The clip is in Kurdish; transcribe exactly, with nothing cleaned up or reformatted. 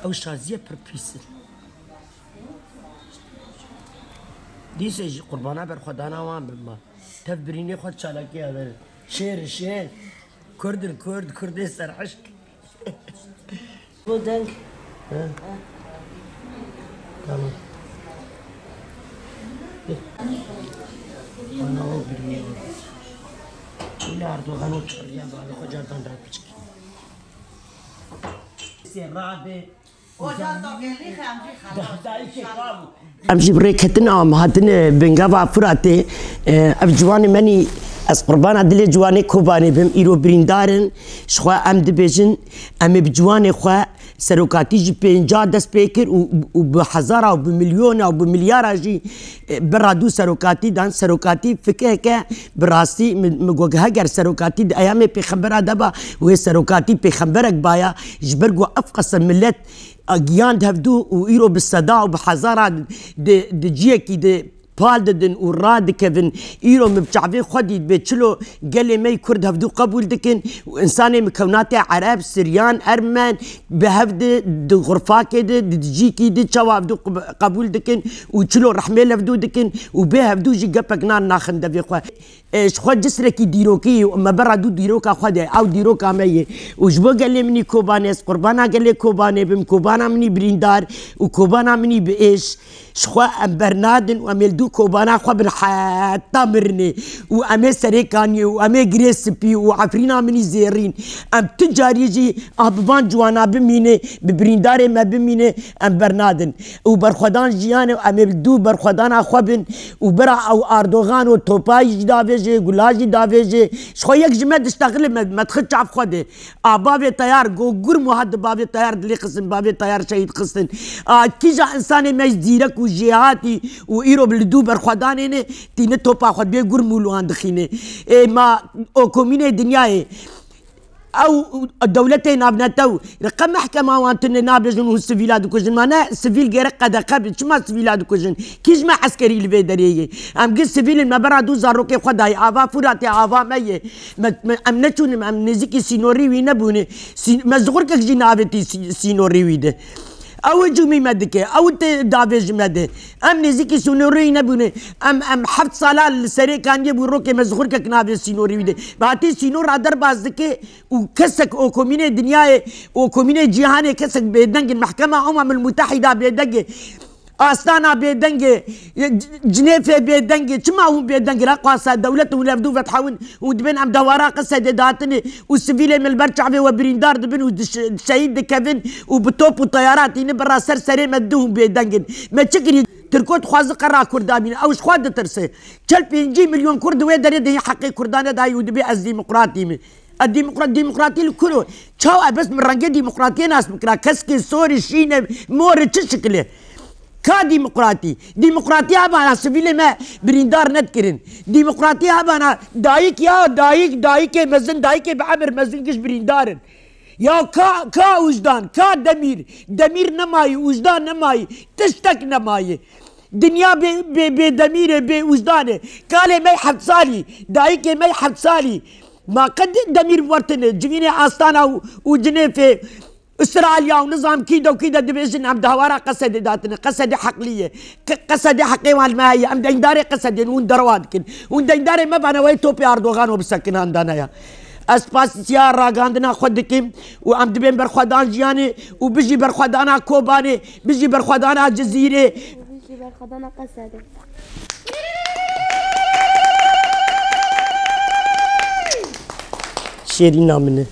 Ew şaziye pir pîs in. Dîsê jî qurbana berxwedana wan bin ma. Tev birînê xwe çalakiya verin. Şêr, şêr. Kurd in kurd, kurdê serhişk. Bu deng. He. Tamam. Ana o birînê. Wila Erdogan o çarya bavê xwe cardan daha piçik. Sê rabe. Em jî bi rêketina em hatine bingava Firatê. E, ev ciwanê menî, ez qurbana dilê ciwanê Kobanê bim, îro birîndar in. Ji xwe em dibêjin, em ê bi ciwanê xwe serokatî ji pênca dest pê kir û, û bi hezara û bi milyona û bi milyara jî, e, bira dû serokatî dan. Serokatî fikireke bi rastî min, min got, heger serokatî di eyamê pêxembera de ba, wê serokatî pêxemberek baya, ji ber ku ev qese milet a giyan di hevdû û îro bi seda û bi hezara di, di ciyekî di pal didin û radikevin. Îro min bi çavê xwe dît bê çilo gelê me yî Kurd hevdû qebûl dikin û însanê min kewnate Ereb, Siryan, Ermen bi hev di, di xurfakê di, di cîkî di çawa hevdû qeb-, qebûl dikin û çilo rehmê li hevdû dikin û bê hevdû jî gepek nan naxin devê xwe. E, ji xwe cisrekî dîrokî û me bera dû dîroka xwe de, ew dîroka me ye. Û ji bo gelê min î Kobanê, ez qurbana gelê Kobanê bim, Kobana min î birîndar û Kobana min î bi êş. Ji xwe em bernadin û em ê li dû Kobana xwe bin heta mirinê. Û em ê serê kaniyê û em ê girê spî û Efrîna min î zêrîn. Em tu carî jî ah bi van ciwana bimîne, bi birîndarê me bimîne, em bernadin. Û berxwedan jiyan e, em ê li dû berxwedana xwe bin û bira ew Erdogan û topa jî davêje, gula jî davêje. Ji xwe yek ji me diştexile me, me dixin çav xwe de. A bavê teyar, go gurm wiha di bavê teyar dilê xistin, bavê teyar şehîd xistin. A kîja însanê me zîrek û jêhatî û îro li dû berxwedanê ne, tîne topa xwe bê gurm û li wan dixîne. Ê ma o komînê dinyayê, ew dewletê navnetew, qe mehkema wan tune nabêjin hûn sivîla dikujin. Ma ne sivîl gerek qedexe be, çima sivîla dikujin? Kî ji me eskerî li vê derê ye? Em gin sivîl in, me bera dû zarokê xwe dayî. Ava Furatê ava me ye. Me, me, em neçûn, em nêzîkî sînorî wî nebûne. Sî-, me zixurkek jî neavêtî sî-, sînorî wî de. Ew cûmî me dike, ew tê davê ji me de. Em nêzîkî sînorî wî nebûne. Em, em heft sala li serê kaniyê bû rokê me zixurkek navê sînorî wî de. Bi hatî sînora derbas dike û kesek o komînê dinyayê, o komînê cîhanê kesek bêdeng in. Mehkema Umemil Mutehîda bêdeng e. Astana bêdeng e, Cinêfê bêdeng e. Çima hûn bêdeng in? Reqasa dewlet hûn hevdû vethewin û dibên em dewara Qesedê datine û sivîlê me li ber çavê we birîndar dibin û diş-, şehîd dikevin û bi top û teyara tînin bira ser serê me didin hûn bêdeng in. Me çi kirî? Tirko dixwaze qera Kurda bîne. Ew ji xwe ditirse. Çel pêncî milyon Kurd di wê derê de yê heqê Kurda nedayî û dibê ez demokratî me. E, demokra-, demokratî li kuro? Çawa? E, bes min rengê demokratiyê nas bikira. Keskê sorî, şîne, morî çi şikilê? Ka demokratî? Demokratî hebana sivîlê me birîndar nedikirin. Demokratî hebana dayik ya, dayik, dayikê mezin, dayikê bi emir mezin giş birîndar in. Ya ka, ka wijdan, ka demîr? Demîr nemayî, wijdan nemayî, tiştek nemayî. Dinya bê, bê, bê demîrê, bê wijdanê. Kalê me heft salî, dayikê me heft salî. Ma qe di demîr wertine, civînê Astana û, û Cinêfê, Îsraîlya û nizam kî de û kî de dibêjin, em dawara Qesedê datine. Qesedê heqlî ye. Qe-, Qesedê heqê wan me heye. Em deyndarê Qesedê ne, hûn derewa dikin. Hûn deyndarê me bane, wey topê Erdogan û bisekinan dane ya. Ez spasiya ragandina xwe dikim û em dibên berxwedan jiyanê û bijî berxwedana Kobanê, bijî berxwedana Cizîrê. Bijî berxwedana Qesedê. Şêrîna min e.